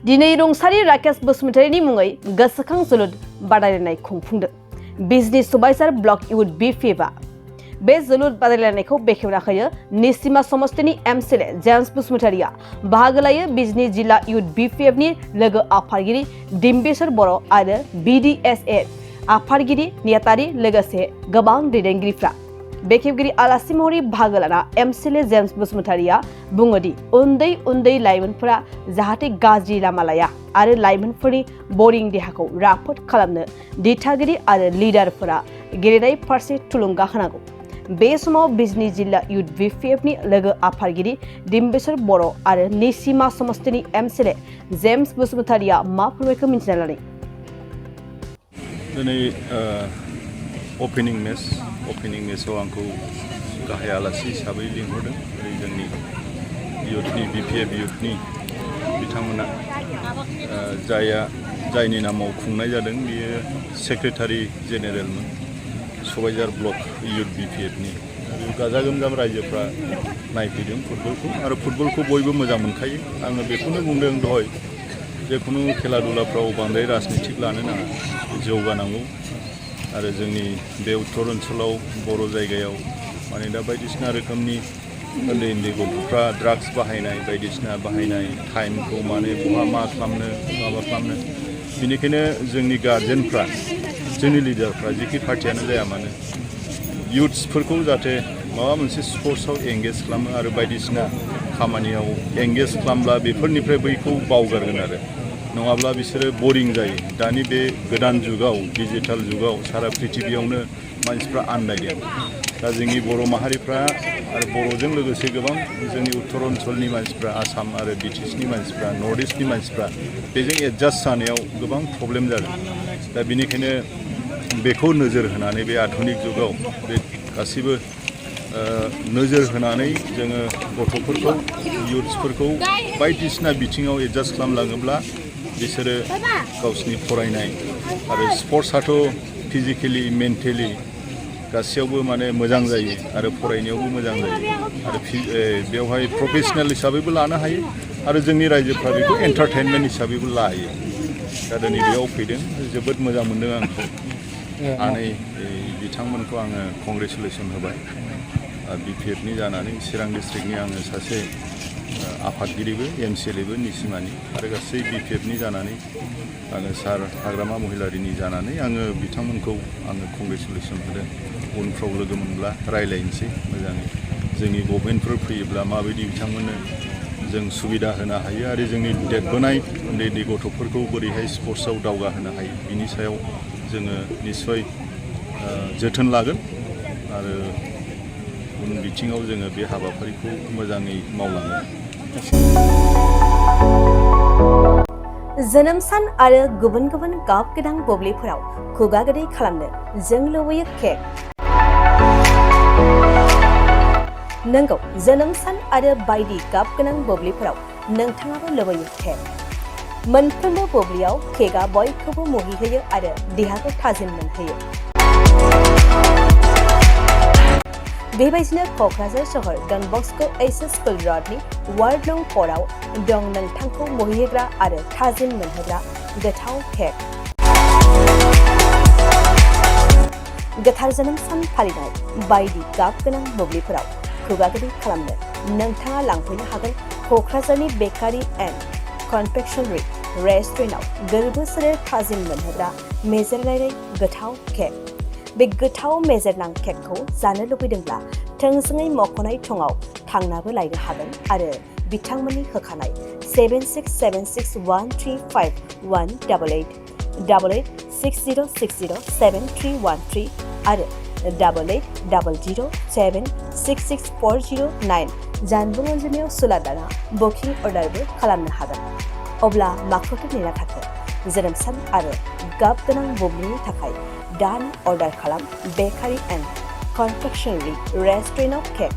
दिनै रुंसारि राकेश बसुमतारीनि मुङै गोसोखां जोलुर बादायलायनाय खुंफुंदों बिजनी सुबाइजार ब्लक इउथ बीपीएफआ बे जोलुर बादायलायनायखौ बेखेवना होयो निसिमा समस्तिनि एमसीएलए जेम्स बसुमतारीया बाहागो लायो बिजनी जिल्ला इउथ बीपीएफनि लोगो आफादगिरि डिम्बेश्वर बर' आरो बीडीएसएफ आफादगिरि नेतारि लोगोसे गोबां दैदेनगिरिफ्रा बेखेवगिरि आलासि महरै बाहागो लाना एमसीएलए जेम्स बसुमतारीया बुङोदि उन्दै लाइमोनफोरा जाहाथे गाज्रि लामा लाया आरो लाइमोनफोरनि बरिं देहाखौ राफोद खालामनो दिथागिरि आरो लिडारफोरा गेलेनाय फारसे थुलुंगा होनांगौ। बे समाव बिजनी जिल्ला इउथ बीपीएफनि लोगो आफादगिरि डिम्बेश्वर बर' आरो निसिमा समस्तिनि एमसीएलए जेम्स बसुमतारीया मा फोरमायखो मिथिना लानाय। दिनै ओपनिं मेचआव आंखौ गाहाय आलासि हिसाबै लिंहरदों जोंनि इउथनि बीपीएफ इउथनि बिथांमोना जायनि नामाव खुंनाय जादों बियो सेक्रेटारि जेनेरेलमोन सबाइजार ब्लक इउथ बीपीएफनि गाजा गोमजाम रायजोफ्रा नायफैदों फुटबलखौ आरो फुटबलखौ बयबो मोजां मोनखायो। आङो बेखौनो बुंदों दहाय जेखुनु खेला दुलाफ्राव बांद्राय राजनितिक लानो नाङा जौगानांगौ आरो जोंनि बे उत्तर ओनसोलाव बर' जायगायाव माने दा बायदिसिना रोखोमनि उन्दै गथ'फ्रा ड्राग्स बाहायनाय बायदिसिना बाहायनाय टाइमखौ माने बहा मा खालामनो माबा खालामनो बेनिखायनो जोंनि गार्जेनफ्रा जोंनि लिडारफ्रा जेखि पार्टियानो जाया मानो इयुथ्सफोरखौ जाहाथे माबा मोनसे स्पर्ट्सआव एंगेज खालामो आरो बायदिसिना खामानियाव एंगेज खालामब्ला बेफोरनिफ्राय बैखौ बावगारगोन आरो नङाब्ला बिसोरो बरिं जायो। दानि बे गोदान जुगाव डिजिटेल जुगाव सारा पृथिबियावनो मानसिफ्रा आन्दायदों। दा जोंनि बर' माहारिफ्रा आरो बर'जों लोगोसे गोबां जोंनि उत्तर ओनसोलनि मानसिफ्रा आसाम आरो बिटिसिनि मानसिफ्रा नर्थ इस्टनि मानसिफ्रा बेजों एडजास्ट जानायाव गोबां प्रब्लेम जादों। दा बेनिखायनो बेखौ नोजोर होनानै बे आधुनिक जुगाव बे गासिबो नोजोर होनानै जोङो गथ'फोरखौ इयुथ्सफोरखौ बायदिसिना बिथिङाव एडजास्ट खालामलाङोब्ला बिसोरो गावसिनि फरायनाय आरो स्पर्ट्सआथ' फिजिकेलि मेन्टेलि गासैयावबो माने मोजां जायो आरो फरायनायावबो मोजां जायो आरो बेवहाय प्रफेसनेल हिसाबैबो लानो हायो आरो जोंनि रायजोफ्रा बेखौ एन्टारटेनमेन्ट हिसाबैबो लायो। दा दिनै बेयाव फैदों जोबोद मोजां मोनदों आंखौ आनै बिथांमोनखौ आङो कंग्रेचुलेसन होबाय बीपीएफनि जानानै चिरां डिस्ट्रिक्टनि आङो सासे आफादगिरिबो एमसीएलएबो निसिमानि आरो गासै बीपीएफनि जानानै आङो सार हाग्रामा महिलारिनि जानानै आङो बिथांमोनखौ आङो कंग्रेचुलेसन होदों। उनफ्राव लोगो मोनब्ला रायलायनोसै मोजाङै जोंनि गभर्नमेन्टफोर फैयोब्ला माबायदि बिथांमोननो जों सुबिदा होनो हायो आरो जोंनि देरबोनाय उन्दै गथ'फोरखौ बोरैहाय स्पर्ट्सआव दावगाहोनो हायो बिनि सायाव जोङो निस्सय जोथोन लागोन आरो उन बिथिङाव जोङो बे हाबाफारिखौ मोजाङै मावलांगोन। जोनोम सान आरो गुबुन गाब गोनां बुब्लिफोराव खुगा गोदै खालामनो जों लुबैयो केक। नंगौ, जोनोम सान आरो बायदि गाब गोनां बुब्लिफोराव नोंथाङाबो लुबैयो केक। मोनफ्रोमबो बुब्लियाव केकआ बयखौबो मुहिहोयो आरो देहाखौ थाजिम मोनहोयो। बेबायदिनो क'क्राझार सहर डन बस्क' एचएस स्कुल र'डनि वार्ड नं 4 आव दं नोंथांखौ मुहिहोग्रा आरो थाजिम मोनहोग्रा गोथाव केक। गोथार जोनोम सान फालिनाय बायदि गाब गोनां बुब्लिफोराव खुगा गोदै खालामनो नोंथाङा लांफैनो हागोन क'क्राझारनि बेकारि एन्ड कनफेक्शनारि रेस्टुरेन्टआव गोरबो सोलेर थाजिम मोनहोग्रा मेजेरनाय गोथाव केक। बे गोथाव मेजेरनां केकखौ जानो लुबैदोंब्ला थोंजोङै मख'नाय थंआव थांनाबो लायनो हागोन आरो बिथांमोननि होखानाय 767601351888 8860607313 आरो 880007664009 जानबुं अनजिमायाव सुलादाना बुकिं अर्डारबो खालामनो हागोन। अब्ला माखौथो नेना थाखो? जोनोम सान आरो गाब गोनां बुब्लिनि थाखाय दान अर्डार खालाम बेकारि एन्ड कनफेक्शनारि रेस्टुरेन्टआव केक।